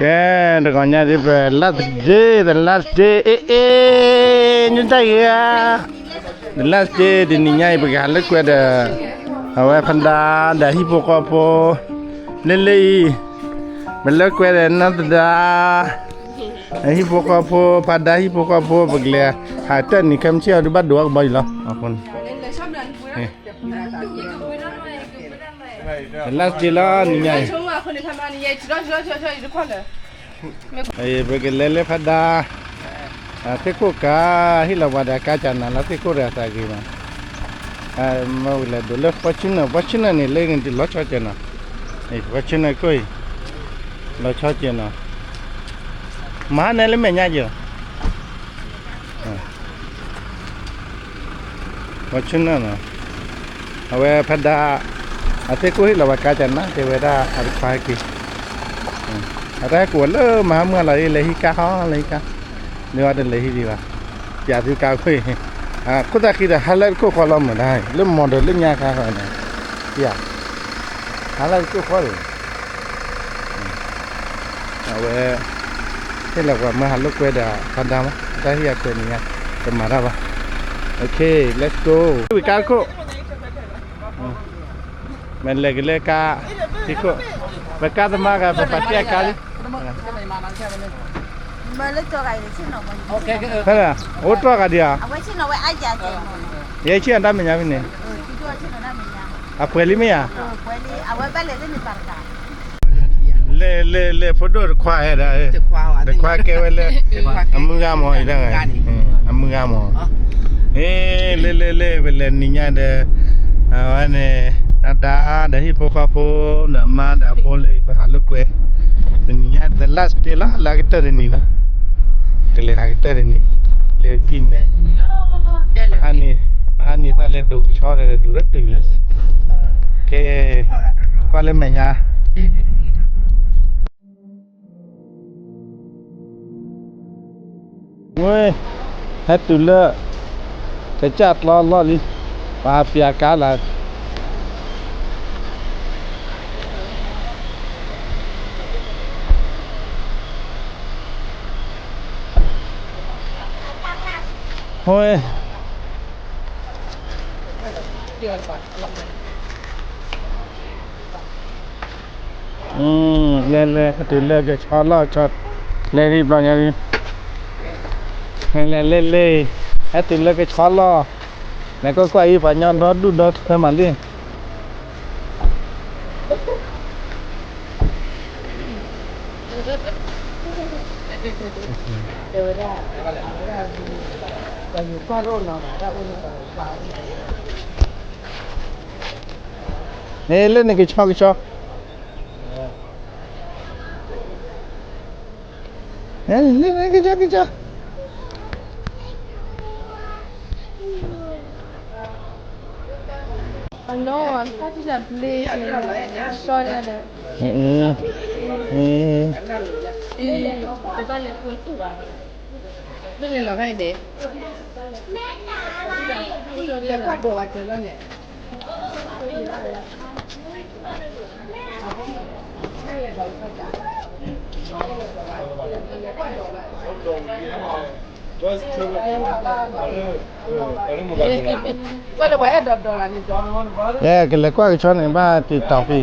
ကဲ, တဂီၤညါဒ်ပ last day, the last day, အ့ၣ်အ့ၣ်, ညိတၢ်ဂ့ၤဧါ, the last day တနံၤညါအံၤ ပကဟးလိာ်ကွဲဒီး အဝဲဖါဒါဒီးဟံၣ်ဖိဃီဖိ လ့လ့အံၤ, ပလိာ်ကွဲဒီးနီၢ်သဒါ ဟံၣ်ဖိဃီဖိ, ဖါဒါဟံၣ်ဖိဃီဖိ, ပကလဲၤဟးတၢၢ်နံၤ ခဲမုၢ်ဆ့ၣ်အီၤဒုးဘၣ်ဒိးအကဘီယူၤလီၤ. အဃိန့ၣ် the last day လီၤ နံၤညါအံၤ, ပကလဲၤလၢဖါဒါ သ့ၣ်ခိၣ်ကါ, ဟ့ၣ်လီၤပှၤဒီးကါကနၤလၢသ့ၣ်ခိၣ်တဂၤသးဂ့ၤမး, မ့ၢ်ဝံၤလဲၤဒိးလၢ Fortuner, Fortuner န့ၣ် လၢန့ၣ်လီၤဆီကဲးနီၤ, Fortuner ခိၣ်အံၤ လီၤဆီကဲးနီၤ, မၤဟါန့ၣ်လၢမဲာ်ညါက့ၤလီၤ. Fortuner နီၤ, အဝဲဖါဒါ အသ့ၣ်ခိၣ်ဟ့ၣ်လီၤပှၤကါကနၤ တဲဝဲဒၣ်အတခွါဟဲက့ၤ, အတၢ်ဟဲကိးဝဲလၢမဟါမုၢ်ဟါလီၤ အ့ၣ် လဲၤဟံးကါဟီ လဲၤဟံးကါ, လၢအတလဲၤဟံးဒံးဘၣ်, ပၠးသုကါခိၣ်အံၤ, ခိၣ်သၣ်ဃံဒီး ဟါလၢတခိၣ်ဃီလီၤမုာ်ဒၣ်, လၢ model လၢညါခါဃီန့ၣ်, ပၠး, ဟါလၢတခိၣ်ဃီလီၤ အဝဲ ဟ့ၣ်လီၤပှၤမၢဟးလိာ်ကွဲဒီးဖါဒါမး, တၢ်ဟ့ၣ်အကွဲးနံၤညါ, တမၤတၢ်ဘၣ်, OK, let's go, ဝံၤကါတခိၣ်, မ့ၢ်လဲၤက့ၤလၢကါ, ထံခိၣ်, ပကါသမါဂၤ ပပာ်တ့ၢ်အကါလံ, ဖဲလဲၣ်, အိၣ်တြီၢ်ဂၤဒံးဧါ, ယဲဆ့ၣ်နီၤတၢ်မဲာ်ညါဖဲန့ၣ်, အပှဲၤလံမ့ၢ်ဧါ လဲၤလဲၤလဲၤ ဖိဒိၣ်တခွါဟဲဒၣ်, တခွါကဲဝဲလၢ အမုၢ်ဂၤမီၤအံၤတဂၤ, အမုၢ်ဂၤမီၤ, ဟ့ၣ် လဲၤလဲၤလဲၤ ပလဲၤနံၤညါဒီး အဝဲန့ၣ် တၢ်ဒါဒီးဟံၣ်ဖိဃီဖိ ဒီးအမါဒီးအဖိလၢ ပဟးလိာ်ကွဲ တနံၤညါ the last day လီၤ လၢအကတၢၢ်တနံၤလီၤ, ကလဲၤဟးကတၢၢ်တနံၤ, လဲၤကံၢ်မဲာ်, ဟါန့ၣ်သးလဲၤဒိးကဆီဒီးဒိးရတုၤလီၤ, ကဲ, ကွၢ်လၢမဲာ်ညါ ဝဲ, ဟဲတုၤလၢ ကစၢ်ကျီလီၢ်လံ, ပှၤပၠးကါလၢ ဝဲ လဲၤလဲၤ ဟဲတုၤလၢကဆီလီၢ်, လဲၤလံဘျီညါလံ, လဲၤလဲၤလဲၤ, ဟဲတုၤလၢကဆီလီၢ်, လဲၤကွၢ်ကွၢ်အံၤ ပှၤညီဒီဒူၣ်ဒီထၢမးလံ. န့ၣ်လၢန့ၣ်ကဆီကဆီ, လၢန့ၣ်ကဆီကဆီ, ကလဲၤကွၢ်ကဆီန့ၣ် ဘၣ်တံာ်တီၤဖဲ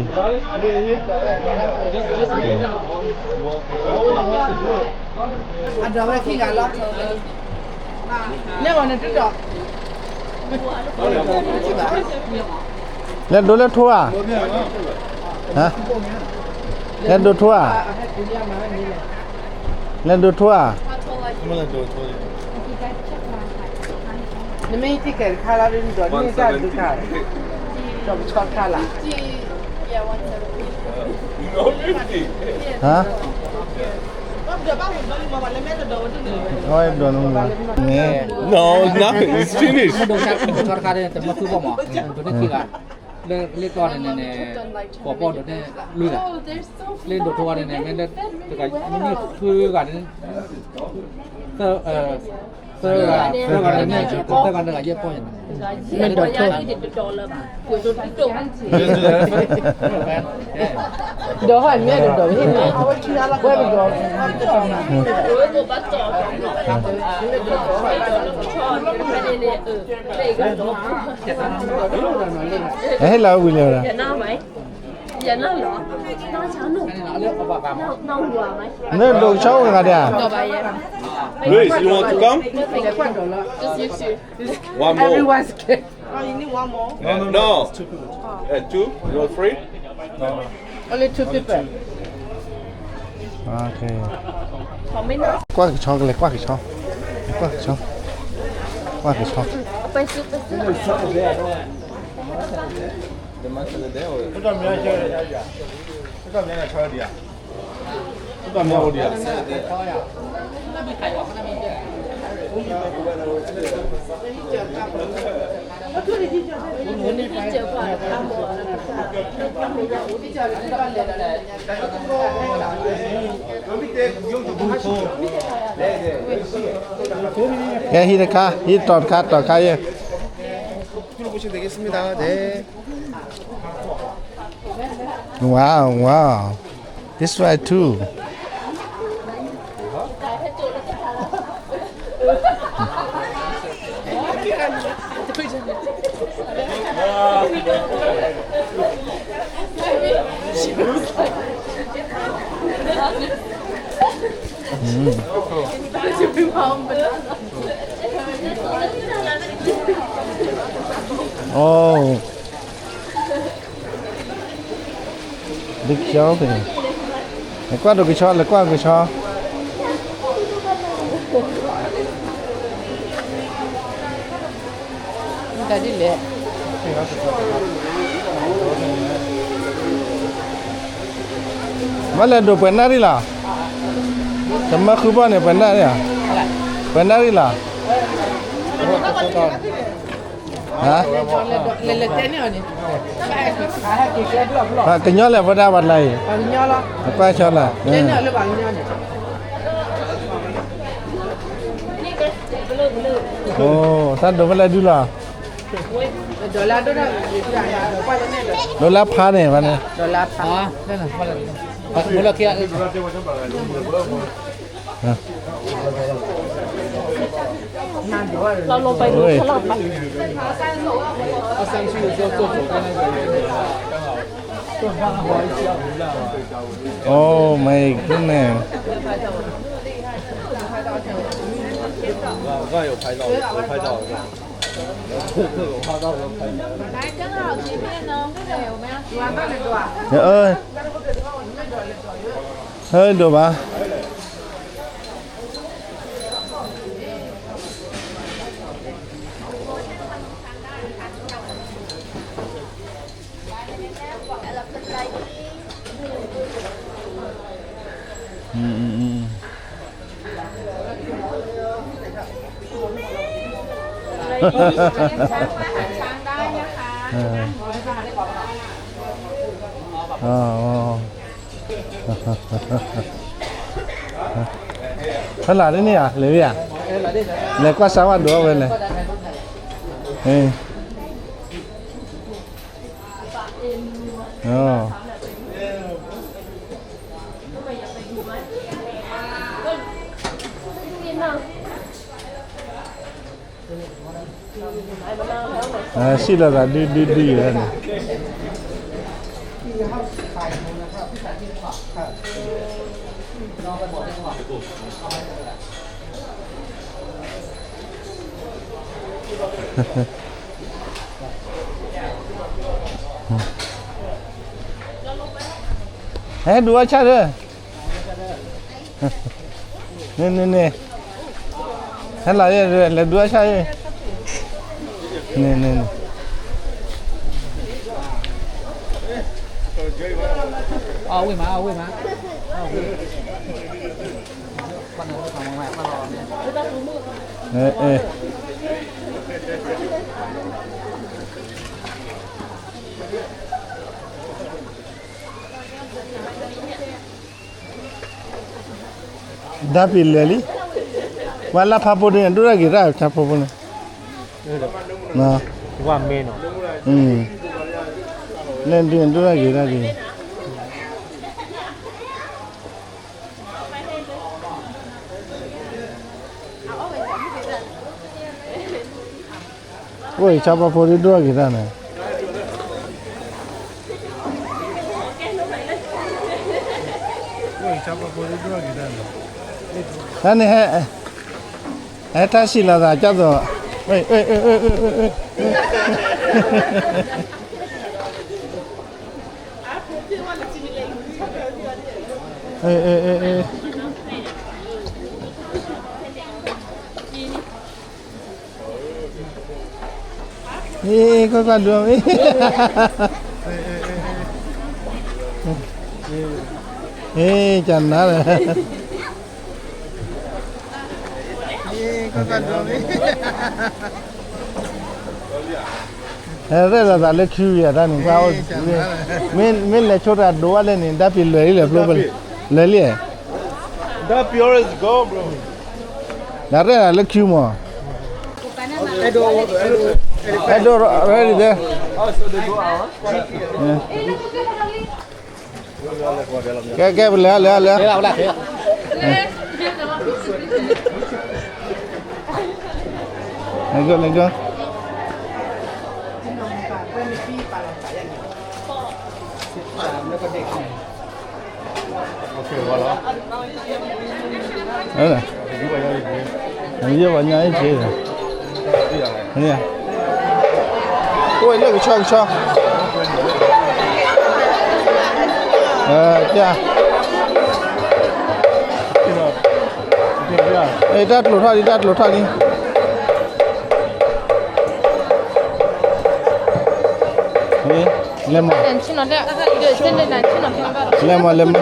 အံၤ, အဒီးဝဲခံဂၤလီၤ, န့ၣ်ဝဲန့ၣ်တဒီး လဲၤဒိးလၢထိဧါ, လဲၤဒိးထိဧါ, လဲၤဒိးထိဧါ, နမ့ၢ်ထံၣ်ကဲတခါလီၤ ဒ်နဒီးန့ၢ်တၢ်ဒုးခါ, ဒီးပဆီခါလၢ No, nothing. It's finished. မ့ၢ်ဒိးကဆီတခါဒီး တမၢဃုဘၣ်မး, ဒိးန့ၢ်ခံဂၤ, လၢလ့ၣ်တီၢ်န့ၣ်န့ၣ်, ကိးဘီၣ်ဒိးန့ၢ်လွံၢ်ဂၤ, လၢဒိးထိဝဲန့ၣ်န့ၣ် မ့ၢ်လၢတဂၤမ့ၢ်ဃုဂၤန့ၣ်, သၢ, သၢ သၢဂၤ, သၢဂၤန့ၣ်, သၢဂၤန့ၣ်ဂၤယဲၢ်ပီၢ်န့ၣ်, မ့ၢ်ဒိးထိ, ဒိးဟီၣ်မ့ၢ်ဒိးဒိးဟ့ၣ်န့ၣ်, ဝဲပဒိး, ဟဲလီၤဝံၤလၢၤ, နဒိးကဆီဂၤဒဲးဧါ, Grace, you want to come? One more. Everyone's scared. Oh, you need one more? No. Two people. Uh, two? You want three? No, no. Only two people. Okay. ကွၢ်ကဆီကလဲၤ ကွၢ်ကဆီ, ကွၢ်ကဆီ, ကွၢ်ကဆီ. ကဲ ဟံးတခါ, ဟံးတီၤတခါ, တီၤခါယဲၢ်. Wow, wow. This one too. Mm. Oh. Big shopping. လဲၤကွၢ်ဒိးကဆီ, လဲၤကွၢ်ကဆီ. တၢ်ဒ်လဲၣ်. ဘၣ်လဲၤဒိးပှဲၤနၣ်ရံၣ်လီၤ. တမၢဃုဘီၣ်န့ၣ် ပှဲၤနၣ်ရံၣ်လီၤ. ပှဲၤနၣ်ရံၣ်လီၤ. ဟါ, ကညီလဲၣ် ဖိဒါ ပှၤတလါအံၤ, ကွၢ်ဆီလၢ အိၣ် သးဒိးဖဲလဲၣ်ဒုလီၤ. ဒိးလၢဖးန့ၣ်, ဖးန့ၣ်, Oh my goodness. ဟဲဒိးဘၣ်. ဖဲလၢ်ဒ်န့ၣ်ဧါ, လဲၤဝဲဧါ, လဲၤကွၢ်စါဝဲဒိးဝဲလဲၣ်. စံၣ်လီၤသးဒုဒုဒုယၤန့ၣ်. ဟဲဒိးဝဲဆၣ်ဒီး, န့ၣ်န့ၣ်န့ၣ်, ဟဲလီၤယဲၢ် လဲၤဒိးဝဲဆၣ်ယဲၢ်, န့ၣ်န့ၣ်န့ၣ်. အဝ့ၢ်မး အဝ့ၢ်မး, အဝ့ၢ်, အဲအဲ. ဒါပ့ၤလဲၤလံ, ပှၤလၢဖးဖိဒ်န့ၣ် ဒိၣ်တၢ်ဂ့ၤတၢ် ဆါဖိဖိန့ၣ်, ဝါမ့ၢ်နီၤ, လဲၤဒ်န့ၣ် ဒိၣ်တၢ်ဂ့ၤတၢ်ဒ်န့ၣ်, အိၣ်အံၤ ဆါဖိဖိဒ်ဒိၣ်တၢ်ဂ့ၤတၢ်န့ၣ်, တၢ်န့ၣ်ဟဲ ဟဲထါဆံးလီၤသးကၢ်သိး, ကွၢ်ကွၢ်ဒိမ့ၢ်, ကနါလၢ ဟဲရဲၣ်လီၤသးလၢခုယၤတၢ်န့ၣ် ကွၢ်အိၣ်, မ့ၢ်လဲၤဆိတၢ်ဒိးဝဲလဲၣ်န့ၣ် တၢ်ပျံၤလွဲၤလံလဲၣ် ဖျိဖဲလဲၣ်, လွဲၤလံ, တၢ်ပျံၤ already gone bro, တၢ်ရဲၣ်လီၤလၢခုမး, အဲၣ်ဒိး ready there, ကဲ ကဲ ပလဲၤ လဲၤ လဲၤ, လဲၤ go, လဲၤ go, ယဲၢ်ပှၤညါအံၤက့ၤ, အိၣ်လၢကဆီကဆီ, က, တၢ်ကျိၤထီၣ်လံ တၢ်ကျိၤထီၣ်လံ, လဲၤမး, လဲၤမး လဲၤမး,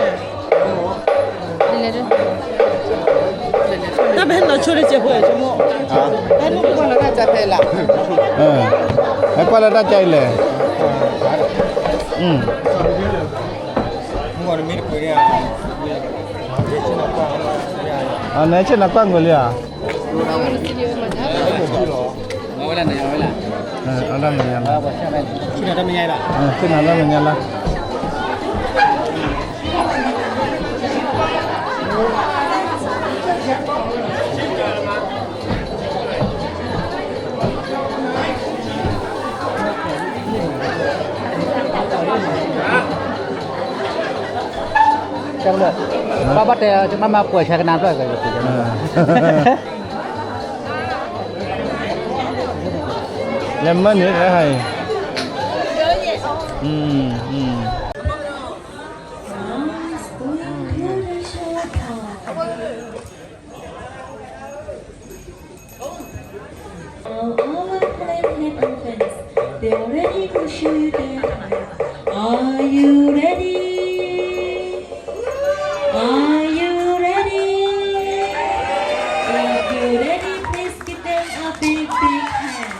တၢ်ဖဲနီၢ်ဆိတစဲးဖိ, တၢ်နုာ်ကွၢ်လီၤတၢ်ကၢ်ဖဲလၢ, ဟဲကွၢ်လၢတၢ်ကၢ်အံၤလဲၣ်, နဆ့ၣ်နီၤကွၢ်ကီၤလံဧါ, အတၢ်မဲာ်ညါလၢ, ဆ့ၣ်နီၤတၢ်မဲာ်ညါလၢ ဘၣ်ဘၣ်တဲ မ့ၢ်မၤပှဲၤဆါကနါဖျၢၣ်, လဲၤမၢန့ၣ်လၢဟါအံၤ, Now all our plane head opens. They are ready to show you their fire. Are you ready? Are you ready? If you're ready, please give them a big, big hand.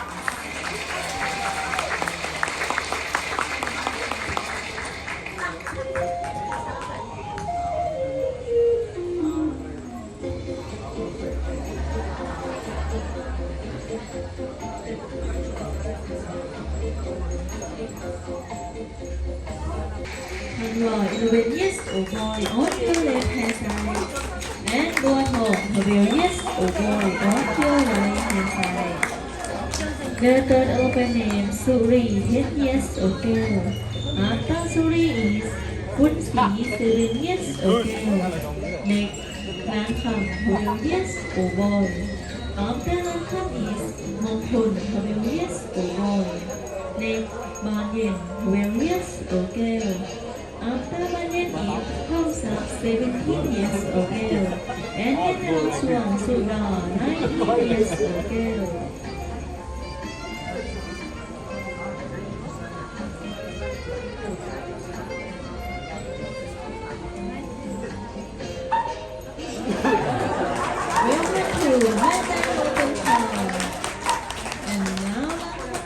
ဟးဂီၤ eleven years old boy on your left hand side. And ဘိၣ်ထီၣ် twelve years old boy on your right hand side. The third open name, Suri, ten years old girl. After Suri is Kunsi, seven years old girl. Next, Nangkham, twelve years old boy. After Nangkham is Mongkhon, twelve years old boy. Next, Banyan, twelve years old girl. After Banyan is Haosap, seventeen years old girl. And Nanosuang Suda, nineteen years old girl. Welcome to Nangkham Open Town. And now,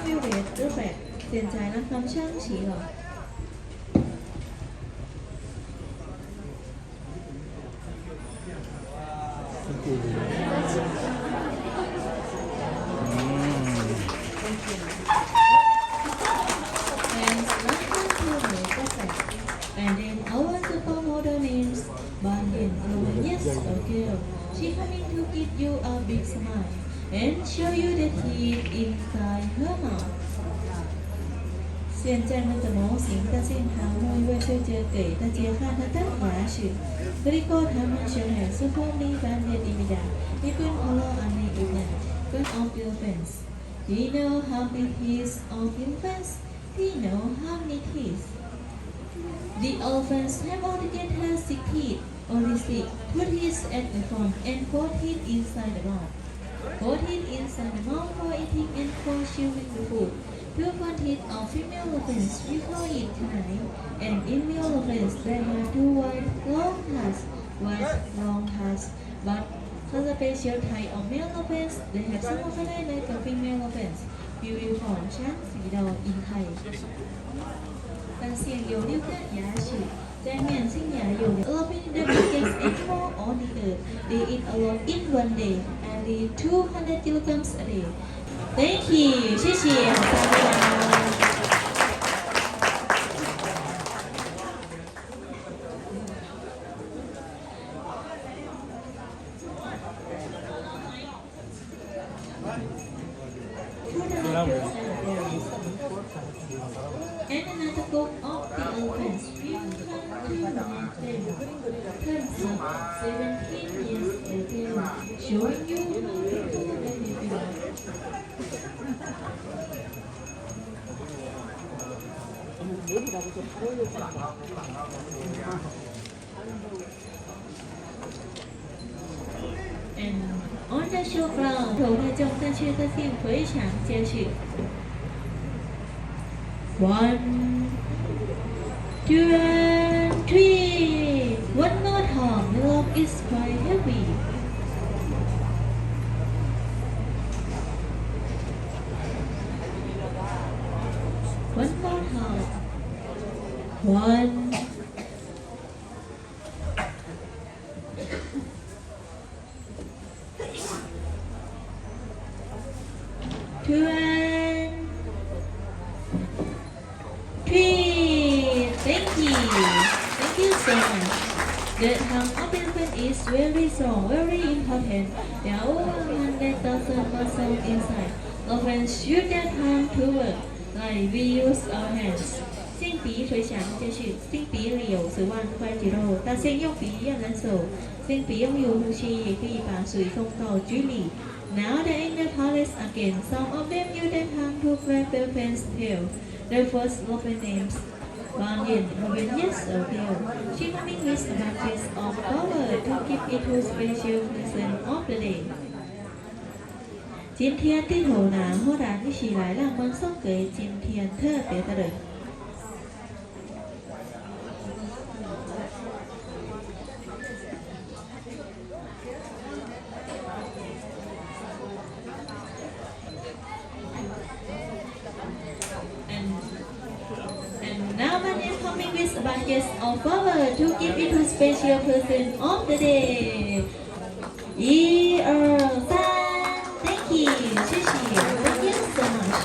Nangkham will get the back. 现在 Nangkham 升旗了. you a big smile and show you the teeth inside her mouth. 现在呢，咱们请大家看，我们一位小姐给大家看她的牙齿。这里给他们小孩子说明白的地方，一根喉咙安利一下，跟 of your friends. Do you know how many teeth of your friends? Do you know how many teeth? The elephants have altogether six teeth, only six, two teeth at the front and four teeth inside the mouth. Four teeth inside the mouth for eating and for chewing the food. Two front teeth of female elephants, we call it canine, and in male elephants they have two wide long tusks, wide long tusks, but the special type of male elephants, they have some of the like of female elephants. We will form chance in Thai. 但是有六个牙齿，在面前也有六个。Elephant is the biggest animal on the earth. They eat a lot in one day, at least two hundred kilograms a day. Thank you，谢谢，好，下一位。 And another book of the elephants, Turns up seventeen years ago, showing you how to do anything. And on the show ground, 投入众正确个性非常正确。One, two, and three. One more time. The log is quite heavy. One more time. One. Two and three. Thank you. Thank you so much. The tongue of elephant is very strong, very important. There are over hundred thousand muscles inside. Elephants use their tongue to work, like we use our hands. 性别回想就是性别理由，是万块肌肉，但是用别样的手，性别用有呼吸，也可以把水送到嘴里。Now they're in the forest again. Some of them use their tongue to flap their fans' tail. The first elephant names Banyan, eleven years old girl. She coming with a basket of flower to give it to special person of the day. 今天地球呢，后来一起来让观众给今天特别的人。 And, and now Banyan coming with a basket of flower to give it to special person of the day. 一二三，Thank you，谢谢，Thank you so much.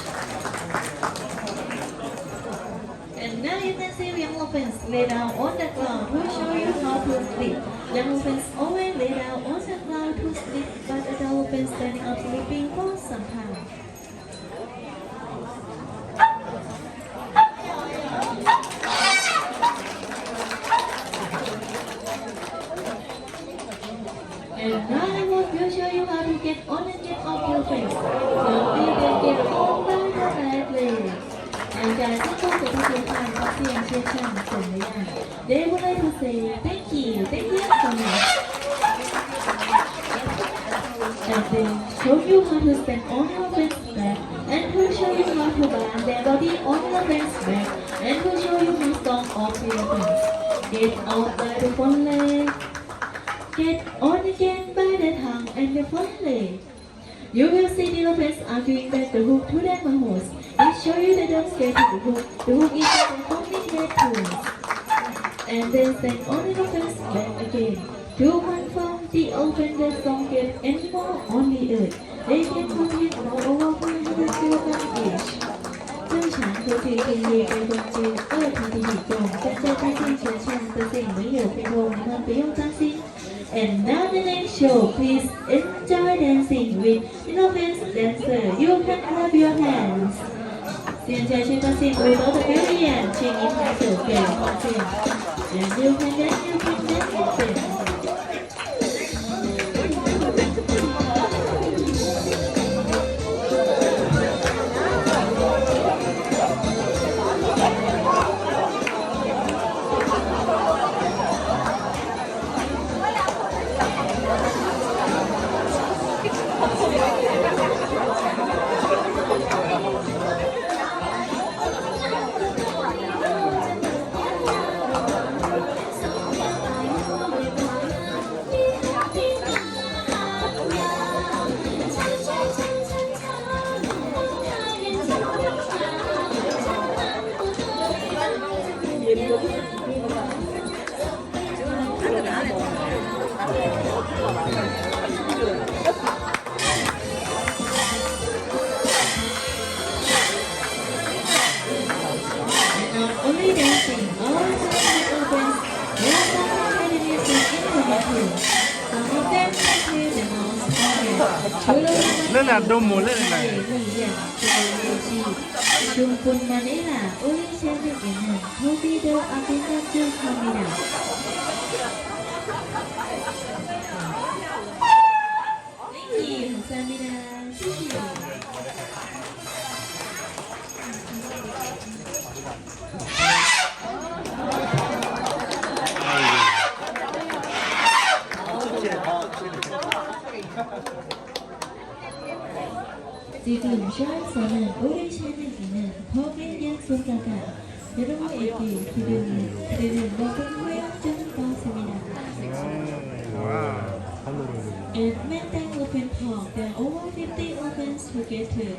And now you can see young elephants lay down on the ground to show you how to sleep. Young elephants always lay down on the ground to sleep, but adult elephants standing up sleeping for some time. And now I want to show you how to get on and get off your fence. So we will get on by the right way. And guys, let's go to the front, let's see and shake hands and yeah. They would like to say thank you, thank you so much. And then show you how to stand on your fence back, and to show you how to bind their body on the fence back, and to show you how to stand on your fence. Get out by the front leg. Get on again by the tongue and the front leg. You will see the elephants arguing back the hook to their mouths. It show you the dogs get to the hook. The hook is the only head tools. And then stand on the elephant's back again. To confirm the elephant that don't get any more on the earth. They can compete for over five hundred kilograms each. 正常和平平也被关节二头的体重，但在大象学校这里没有被动，你们不用担心。And now the next show, please enjoy dancing with elephant dancer. You can clap your hands. 现在是大型舞蹈的表演，请您拍手表达谢。And you can dance, you can dance, you can dance. Only dancing, all the elephants, welcome to the music in the bathroom. Some of them can play the most. လၢနၤဒိၣ်မိၢ်လၢနၤ Shumpunmanila, Uli Shanit Inam, Hobi Do Abinda Ju Kamida. Thank you, Samida. Thank you. စံးဘျုးမုၢ်ဆါစီၤနၢၣ် အိၣ်ရ့ၣ်ဆဲန့ၣ်က့ၤနၢ် ဖီကျ့ယဲၢ်စိတၢ်ကၢ် တရူးအဲၣ်က့ၤ ထံဒိၣ်န့ၣ် တရူးန့ၣ် ဘီကခွဲအီၤကၠိပီစမံၤနၤ At Menteng Elephant Park, there are over fifty elephants together.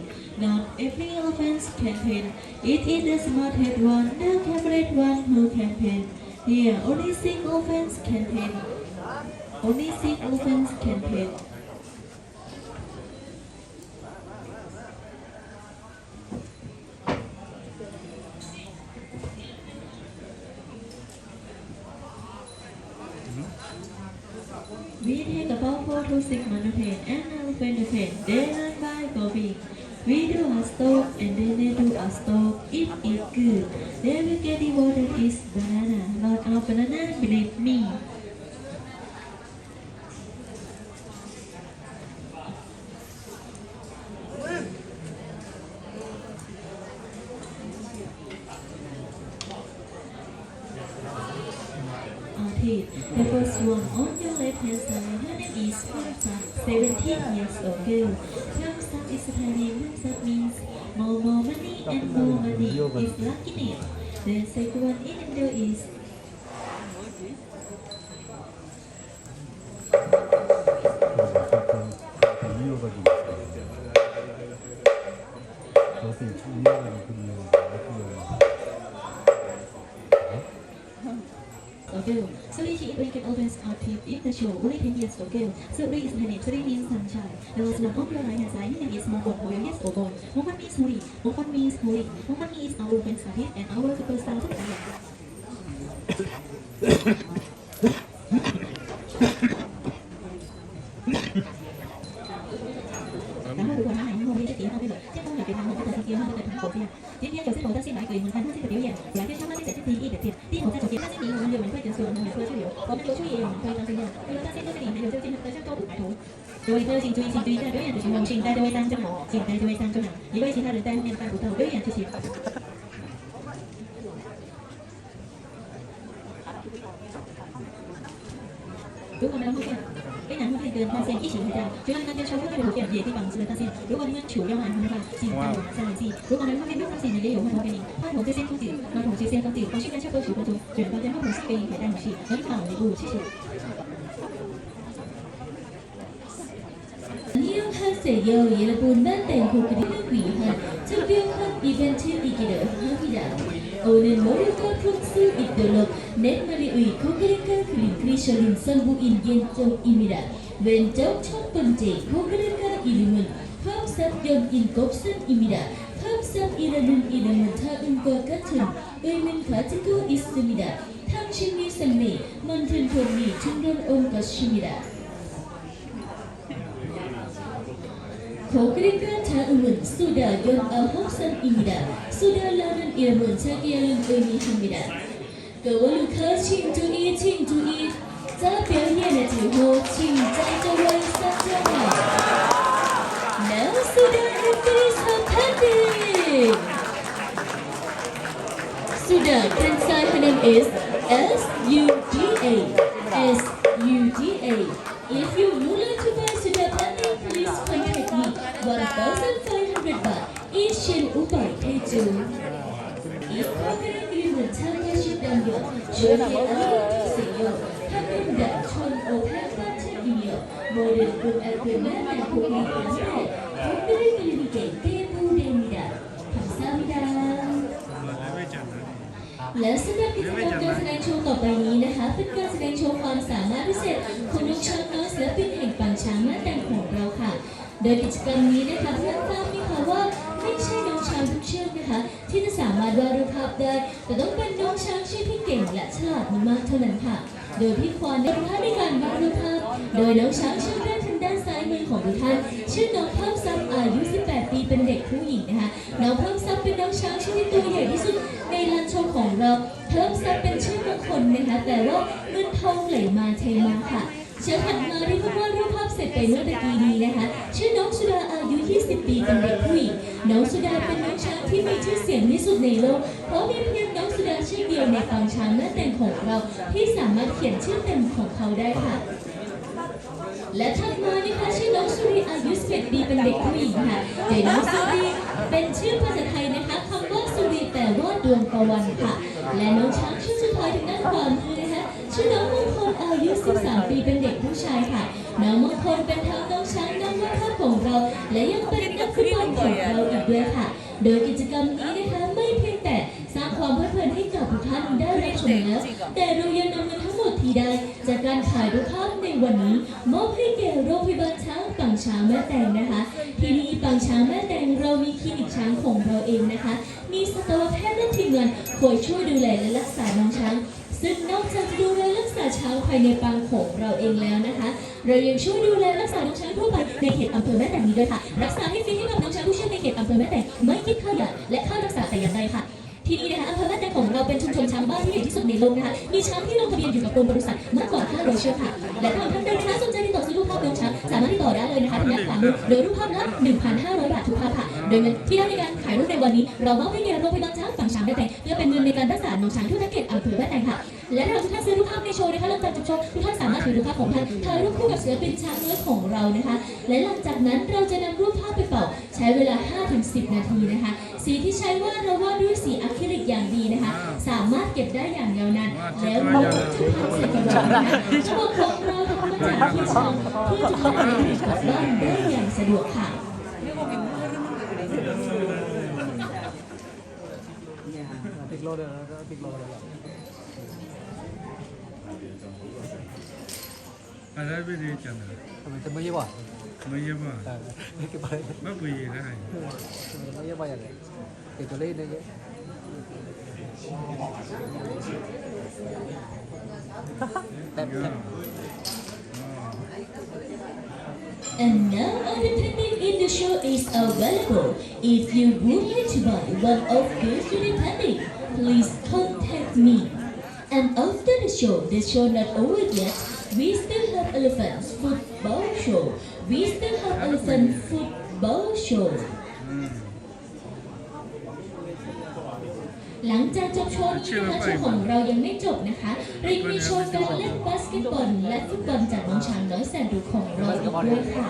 Not every elephant can paint. It is the smartest one, the cleverest one who can paint. Here, only six elephants can paint. Only six elephants can paint. We take about four to six minutes and elephant defense. They learn by copying. We do a stop and then they do a stop. It is good. They will get rewarded is banana. Not our banana, believe me. Okay, the first one on your left hand side, her name is Pamsat, seventeen years old girl. Pamsat is Thai name, Pamsat means more, more money and more money is lucky name. The second one in the middle is Okay, so each individual opens our team in the show, only ten years old girl. So Uri is her name, Uri means sunshine. The last one on your right hand side, his name is Mongkon, four years old boy. Mongkon means holy, Mongkon means holy. Mongkon is our best artist and our superstar today. 然后如果他还没有面对其他部分，健康也给他们，这个是健康的同口这样。今天九字头大戏来给你们看，他这个表演，来介绍他这个是第一个片，第一口在昨天，他是第一个六人快诊所的门口去留，我们多注意也有人快当这样，除了大仙在这里，还有就近的像高古抬头。各位朋友请注意，请注意，这个表演的时候，请带这位当中，请带这位当中，因为其他人在后面看不到表演，谢谢。 如果没有后面，非常后面跟大仙一起合照，就让那边抽出来的图片也可以保持了大仙。如果你们取用爱心的话，请帮我们上一季。如果没有后面，大仙也有话筒给你，话筒就先放这，话筒就先放这，我去跟下播十分钟，转发给话筒送给你，可以带回去，很好的礼物，谢谢。 Annyeonghaseyo, ယဲလပူၤ နၢ်တဲာ်ဟူကဒံနကွံာ်ဟါ ဆၢကတီၢ်ခီ event ထံအံၤကဒီး ဟါဖံဒၣ် အိၣ်လၢ Morioka ဖျိကစူ အံၤတဒိၣ်လီၤ နဲၣ်မၤရံအုၣ် ခိကရၢကါ ကလံၤ ကရံၣ်စီၤလံၣ် စီၤဘူအံၣ် ယဲၢ်ကၠိအံၤမ့ၢ်ဒၣ် ဝဲၢ်ကၠီ ထီၣ်ပၢၢ်တ့ၢ် ခိကရၢကါ အံၤလံၤမုၣ် ဖၢၣ်စး ယီၢ်အံၣ် ကိးပစၢ် အံၤမ့ၢ်ဒၣ် ဖၢၣ်စး အံၤလၢနုၢ် အံၤလၢမုၢ် ထါအုၣ်ကွၢ် ကါထုၣ် အုၣ်မုၢ် ဖးတံၢ်ကိ အံၤစၢၤမ့ၢ်ဒၣ် ထၣ် Chimney Seme, Mandarin Koni, Chundron Om Kashmira. Khore kata uwun, suda yon ahok san imida, suda laran irmun chakiyalin uni hamida. Kawalukha ching tu i, ching tu i, ta pyo ye na tu ho, ching ta kawai sa ta ba. Now suda everybody is happy. Suda, Kansai her name is S U D A. S U D A. If you would like to buy Suda painting, please contact me. One thousand five hundred baht. Asian Ubai Teju. If you would like to buy Suda, show me a little thing, you can do that. Chon o phan phan chen in yo. Modern room agreement and cooking and bed. Hopefully, we can get table day mida. ขอบคุณค่ะ และสำหรับกิจกรรมการแสดงโชว์ต่อไปนี้นะคะ เป็นการแสดงโชว์ความสามารถพิเศษของน้องช้างน้อยศิลปินแห่งปางช้างแม่แตงของเราค่ะ โดยกิจกรรมนี้นะคะ เพื่อนๆ ทราบไหมคะว่าไม่ใช่น้องช้างทุกเชือกนะคะ ที่จะสามารถวาดรูปภาพได้ แต่ต้องเป็นน้องช้างเชือกที่เก่งและฉลาดมากๆ เท่านั้นค่ะ โดยพี่ควานได้พลาดในการวาดรูปภาพ โดยน้องช้างเชือกแรกทางด้านซ้ายมือของทุกท่าน ชื่อน้องเพิ่มทรัพย์ อายุ สิบแปด ปี เป็นเด็กผู้หญิงนะคะ น้องเพิ่มทรัพย์เป็นน้องช้างเชือกที่ตัวใหญ่ที่สุดในลานโชว์ของเรา เพิ่มทรัพย์เป็นเชือกมงคลนะคะ แปลว่าเงินทองไหลมาเทมาค่ะ เชือกถัดมาที่เพิ่งวาดรูปภาพเสร็จไปเมื่อตะกี้นี้นะคะ ชื่อน้องสุดา อายุ ยี่สิบ ปี เป็นเด็กผู้หญิง น้องสุดาเป็นน้องช้างที่มีชื่อเสียงที่สุดในโลก เพราะมีเพียงน้องสุดาเชือกเดียวในปางช้างแม่แตงของเรา ที่สามารถเขียนชื่อเต็มของเขาได้ค่ะ และถัดมานะคะ ชื่อน้องสุรี อายุ สิบเอ็ด ปี เป็นเด็กผู้หญิงค่ะ โดยน้องสุรีเป็นชื่อภาษาไทยนะคะ คำว่าสุรีแปลว่าดวงตะวันค่ะ และน้องช้างเชือกสุดท้ายทางด้านขวามือนะคะ ชื่อน้องมงคล อายุ สิบสาม ปี เป็นเด็กผู้ชายค่ะ น้องมงคลเป็นทั้งน้องช้างนักวาดภาพของเรา และยังเป็นนักฟุตบอลของเราอีกด้วยค่ะ โดยกิจกรรมนี้นะคะ ไม่เพียงแต่สร้างความเพลิดเพลินให้กับทุกท่านได้รับชมแล้ว แต่เรายังนำเงินทั้งหมดที่ได้จากการขายรูปภาพในวันนี้ มอบให้แก่โรงพยาบาลช้างปางช้างแม่แตงนะคะ ที่นี่ปางช้างแม่แตงเรามีคลินิกช้างของเราเองนะคะ มีสัตวแพทย์และทีมงานคอยช่วยดูแลและรักษาน้องช้าง ซึ่งนอกจากจะดูแลรักษาช้างภายในปางของเราเองแล้วนะคะ เรายังช่วยดูแลรักษาน้องช้างทั่วไปในเขตอำเภอแม่แตงนี้ด้วยค่ะ รักษาให้ฟรีให้กับน้องช้างทุกเชือกในเขตอำเภอแม่แตง ไม่คิดค่ายาและค่ารักษาแต่อย่างใดค่ะ ที่นี่นะคะ อำเภอแม่แตงของเราเป็นชุมชนช้างบ้านที่ใหญ่ที่สุดในโลกนะคะ มีช้างที่ลงทะเบียนอยู่กับกรมปศุสัตว์มากกว่า ห้าร้อย เชือกค่ะ และถ้าหากท่านใดนะคะสนใจติดต่อซื้อรูปภาพน้องช้าง สามารถติดต่อได้เลยนะคะ ทางด้านขวามือ โดยรูปภาพละ หนึ่งพันห้าร้อย บาททุกภาพค่ะ โดยเงินที่ได้ในการขายรูปในวันนี้ เรามอบให้แก่โรงพยาบาลช้างปางช้างแม่แตง เพื่อเป็นเงินในการรักษาน้องช้างทั่วทั้งเขตอำเภอแม่แตงค่ะ และถ้าหากทุกท่านซื้อรูปภาพในโชว์นะคะ หลังจากจบโชว์ ทุกท่านสามารถถือรูปภาพของท่าน ถ่ายรูปคู่กับศิลปินช้างน้อยของเรานะคะ และหลังจากนั้นเราจะนำรูปภาพไปเป่า ใช้เวลา ห้าถึงสิบ นาทีนะคะ สีที่ใช้วาดเราวาดด้วยสีอะคริลิกอย่างดีนะคะ สามารถเก็บได้อย่างยาวนาน แล้วม้วนจุพันใส่กระบอกนะคะ กระบอกของเราทำมาจากเขี้ยวช้าง เพื่อจะวาดอะคริลิกกลับบ้านได้อย่างสะดวกค่ะ အဒါဘ့ၣ်ဒ်ကနၤ, တမ့ၢ်ယဲၢ်ဘၣ်, တမ့ၢ်ယဲၢ်ဘၣ်, ဘၣ်ပှ့ၤယဲၢ်ဒၣ်, တမ့ၢ်ယဲၢ်ဘၣ်ယၤလဲၣ်, ကဲကလၢန့ၣ်ယဲၢ်, တၢ် And now all the painting in the show is available. If you would like to buy one of these unique painting, please contact me. And after the show, the show not over yet. We still have elephant football show. We still have elephant football show. หลังจากจบโชว์นี้นะคะ โชว์ของเรายังไม่จบนะคะ เรายังมีโชว์การเล่นบาสเกตบอลและฟุตบอลจากน้องช้างน้อยแสนรู้ของเราอีกด้วยค่ะ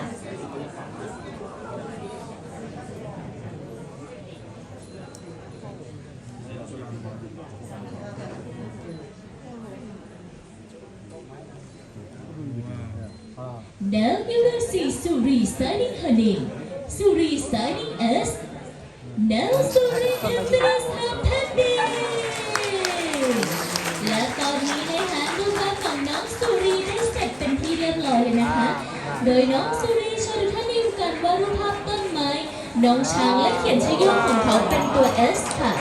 Now you will see Suri signing her name. Suri signing as Now Suri can finish her painting. และตอนนี้นะคะ รูปภาพของน้องสุรีได้เสร็จเป็นที่เรียบร้อยเลยนะคะ โดยน้องสุรีโชว์ทุกท่านในการวาดรูปภาพต้นไม้ น้องช้างและเขียนชื่อย่อของเขาเป็นตัว S ค่ะ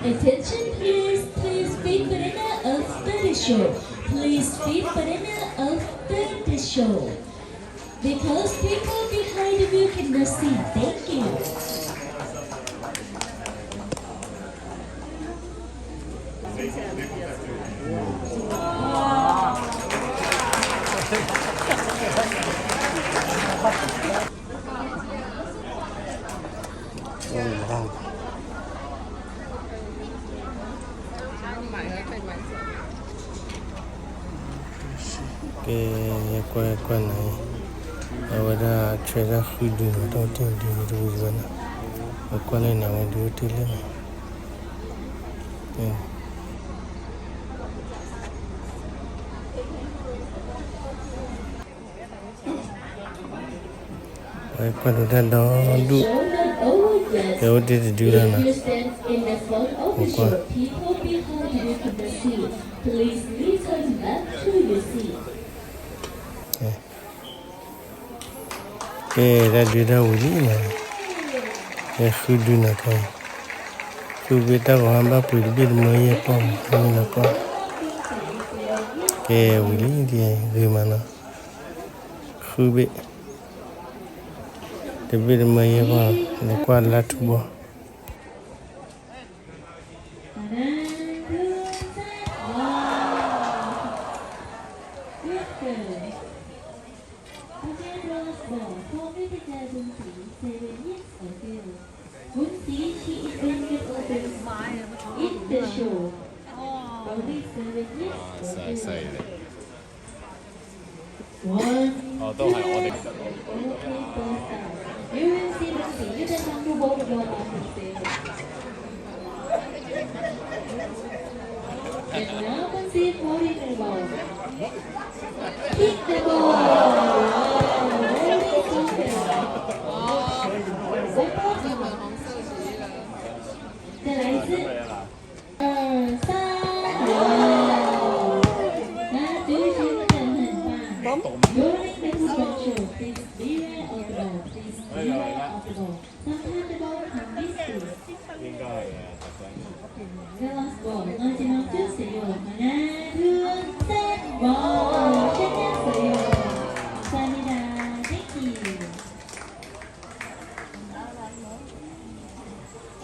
Attention please, please feed banana after the show. Please feed banana after the show. Because people behind you cannot see. Thank you. ကဲ ကွၢ်ကွၢ်နၤ, အဝဲဒၣ်ထွဲဒၣ်ဃုဒုနီၤ, တၢ်အိၣ်တ့ၢ်ဒုန့ၣ်တဝံၤဘၣ်နီၤ, ကွၢ်လၢနၤဝဲဒုအိၣ်တ့ၢ်လၢန့ၣ် ဝဲကွၢ်ဒိးတၢ်ဒီဒူၣ်, ကဲအိၣ်တ့ၢ်တဒုလီၤနီၤ, ကွၢ်, ကဲတၢ်ဒုတၢ်ဝံၤလံနီၤ, ကဲဃုဒုနီၤ, ကဲ ဃုဘ့ၣ်တၢ်ဂီၤဟါဘၣ်ပှ့ၤတဘ့ၣ်တမၢယဲၢ်ပီၢ်မး, မ့ၢ်နီၤကွၢ်, ကဲဝံၤလံ, ဂ့ၤမးနီၤ, ဃုဘ့ၣ်, တဘ့ၣ်တမၢယဲၢ်ပီၢ်, လဲၤကွၢ်လၢထူဘီ Good girl. Put your applause for four minutes ago, seven years ago. Won't see she is been get open in the show. Only seven years ago. One, two, okay, first time. You will see Lucy, you can come to both of your offices. And now conceive holding the ball. Kick the ball. Wow, very confident. Wow. 再来一次。二，三，哇。那就是真的很棒。During the football show, please beware of the ball. Please beware of the ball. Sometimes the ball can miss you. Last ball, 마지막 주세요. 하나, 둘, 셋. Wow, 신기했어요. 감사합니다. Thank you.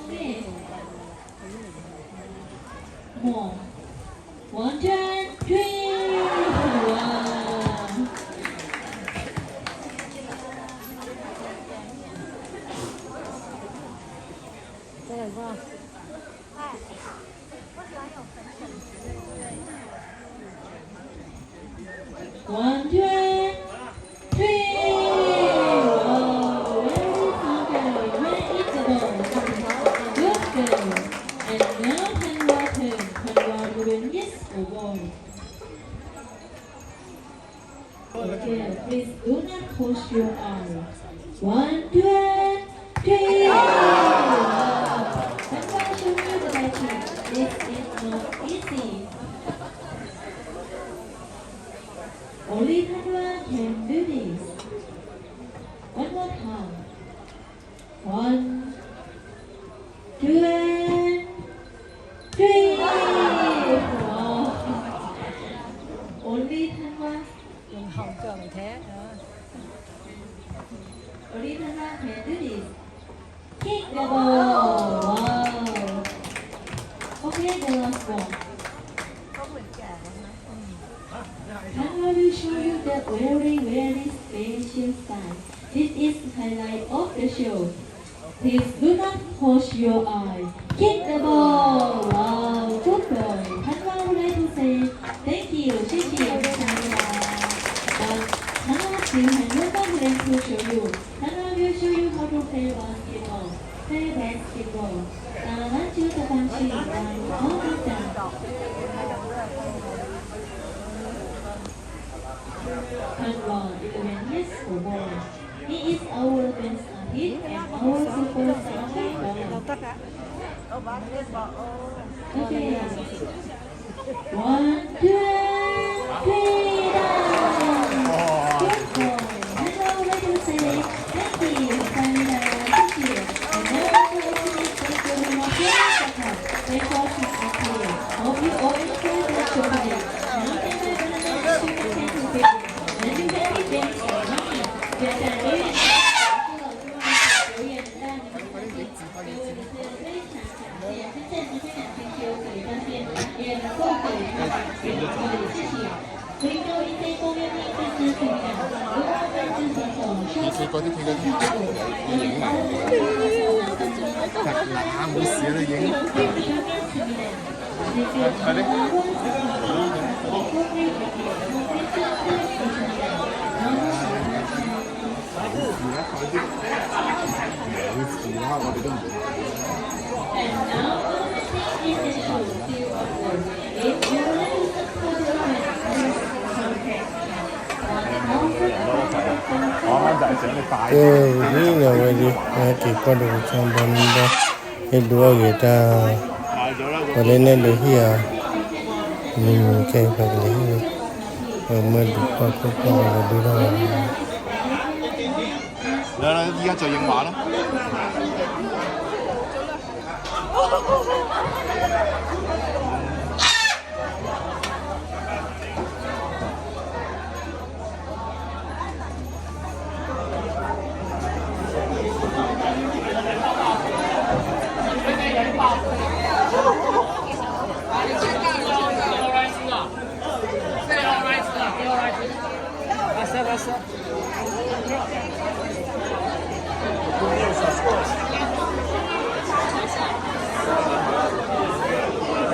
Okay. More. One, two, three. Wow. One, two, three. Wow, very good. Where is the ball? Good girl. And now Thanwa turn. Thanwa, you will miss a ball. Okay, please do not close your eyes. One, two, three. Wow. Thanwa, show me the magic. This is not easy. Only Thanwa can do this. One more time. One, two, three. Wow. Only Thanwa. Only Thanwa can do this. Kick the ball. Wow. Okay, the last one. Thanwa will show you the very, very special side. This is highlight of the show. Please do not close your eye. Kick the ball. Wow, good boy. Thanwa would like to say thank you. 谢谢. But Thanwa still has one more game to show you. Thanwa will show you how to play basketball. Play basketball. Thanwa, eleven years old boy. He is our best athlete and our super star. Okay. One, two, three, done. Good boy. Hello, let us say thank you. Thank you. Thank you. မ့ၢ်က့ၤကီၢ်သ့ၣ်ထူလၢ ယံာ်မး, တၢ်လၢအမူစံးလၢယံာ်, ကဲဝံၤလီၤဝဲဒၣ် ဟဲက့ၤကွၢ်ဒိၣ်ကဆီဘီနံဘီ, ဟဲဒုးအီၣ်ဂ့ၤတၢ်, ပှၤလၢနဲဒိးဟံၣ်ဧါ, မ့ၢ်မ့ၢ်ခဲအံၤပှၤကလဲၤဟံၣ်, ပှၤမၢဒုးဖီၣ်ခိၣ်ဖီၣ်ဝဲလီ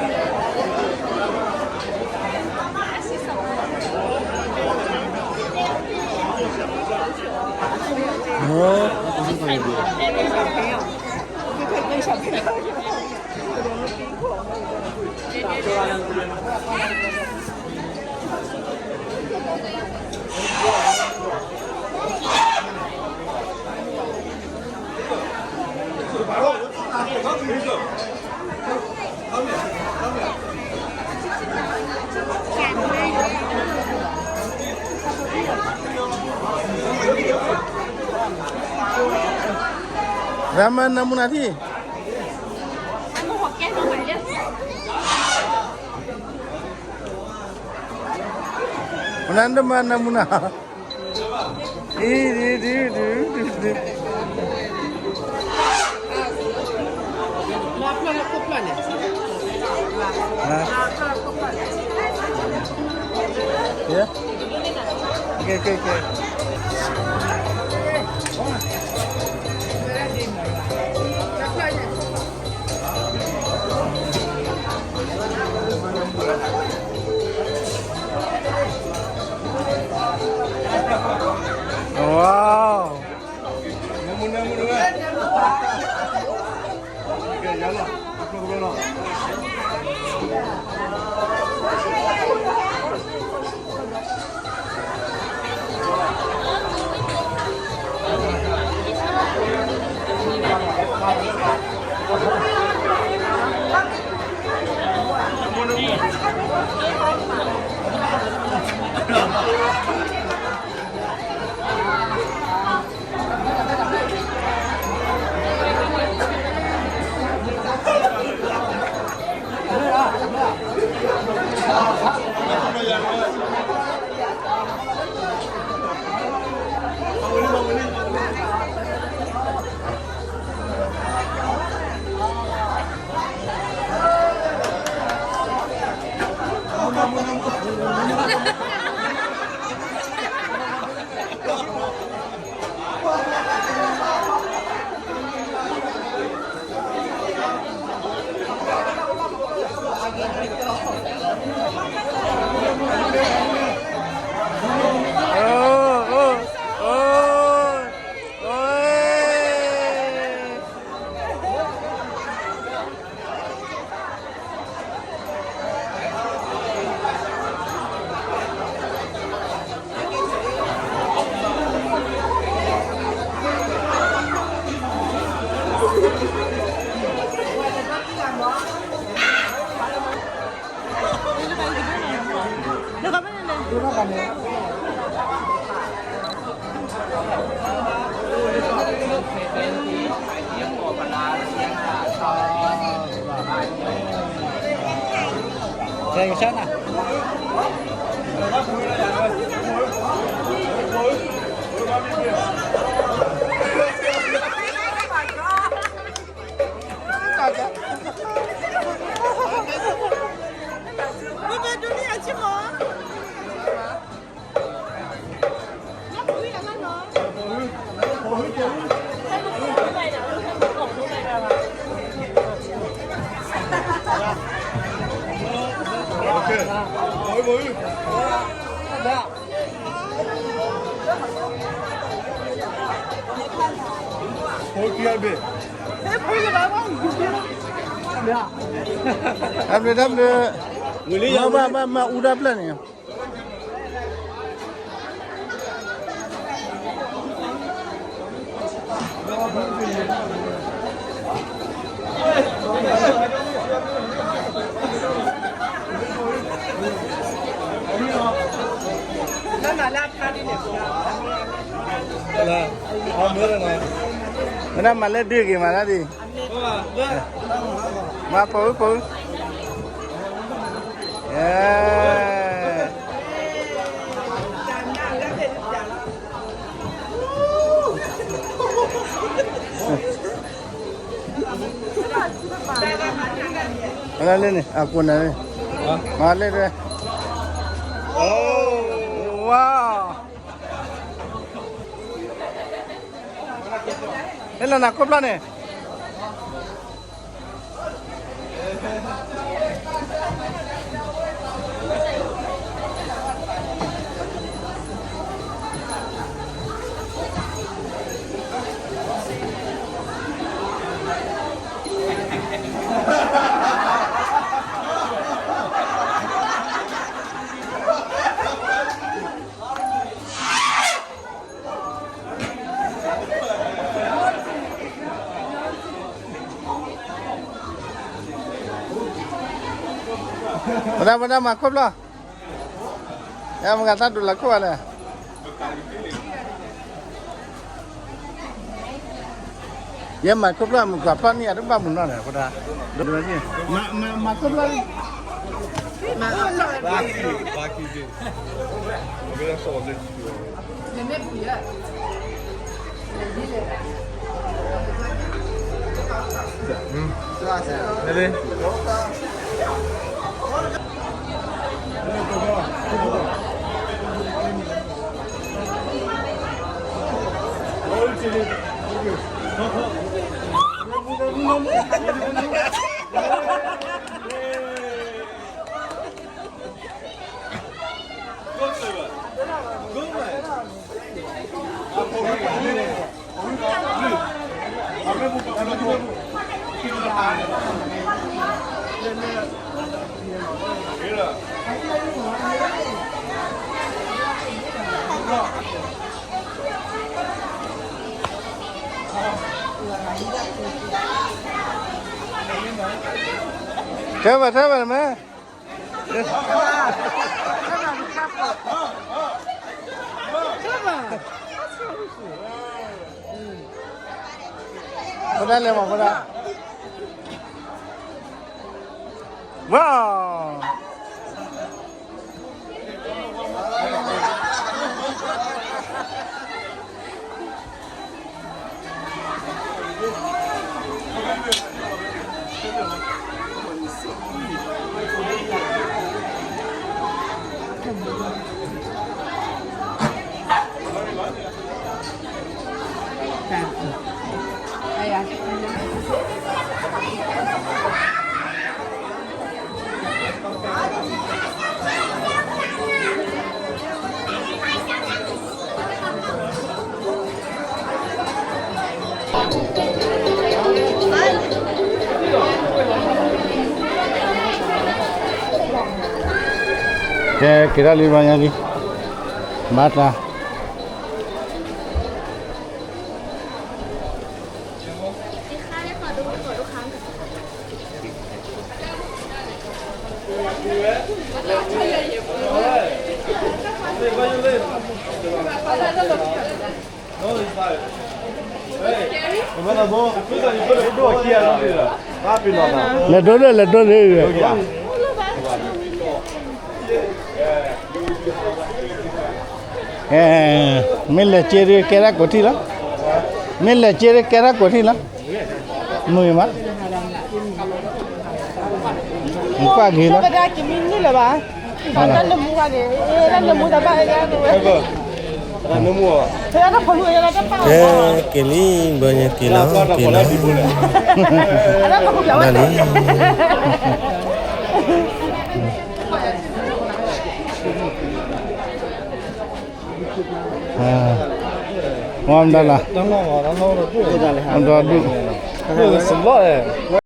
ၤဒုးထီၣ်ဝဲလီၤ. လၢလၢယကၢ်ကၠီၤယံၤမးလီၤ. ရမနမူနထံၣ်, မနမူန, အံၤ, ဒုး, ဒုး, ဒုး, ဒုး, ဒုး. ကဲ, ကဲ, ကဲ. ဝါ, တၢ်ဘျုးတၢ်ဘျုး, မ့ၢ်ဘၣ်ဘၣ်မၤအူတၢ်ဖျၢၣ်န့ၣ် မ့ၢ်ဒၣ်မၤလၢဒုးက့ၤမးဒၣ်ဒံး, မၤဖိဖိ, မၤလၢန့ၣ် အကိးနၤန့ၣ်, မၤလၢဒၣ်, ဝါ, ဟဲလီၤနၤခိၣ်ဖျီၣ်န့ၣ် ဝဲဒၣ် ဝဲဒၣ်မၤခိၣ်ဖျီၣ်, ယမၤသးဒိၣ်လၢခိၣ်ဘၣ်လဲၣ်, ယမၤခိၣ်ဖျီၣ် မုၢ်ကွၢ်ဖျီၣ်န့ၣ် အတဘၣ်မုၢ်နီၢ်န့ၣ် ဝဲဒၣ်, မၤခိၣ်ဖျီၣ်, ထဲဘၣ် ထဲဘၣ်မ့ၢ် ဖိဒၣ်လဲၤမး ဖိဒၣ်, ဝါ. ကဲ က့ၤထီၣ်လံ ဘၣ်ညါလံ ဘၣ်တၢ် လဲၤဒိဒီး လဲၤဒိဒီး မ့ၢ်လဲၤစ့ဒုးကဲတၢ်ကိးထံၣ်လီၤ, မ့ၢ်လဲၤစ့ဒုးကဲတၢ်ကိးထံၣ်လီၤ, မုာ်မး. နကွၢ်က့ၤလီၤ, တၢ်လၢမူဘၣ်န့ၣ်, တၢ်လၢမူတဘၣ်, ကဲက့ၤလံ, ဘၣ်ညါက့ၤလီၤ, က့ၤလီၤ, ဘၣ်လံ. မ့ၢ်ဒၣ်လၢ, မ့ၢ်ဒၣ်ဒူၣ်,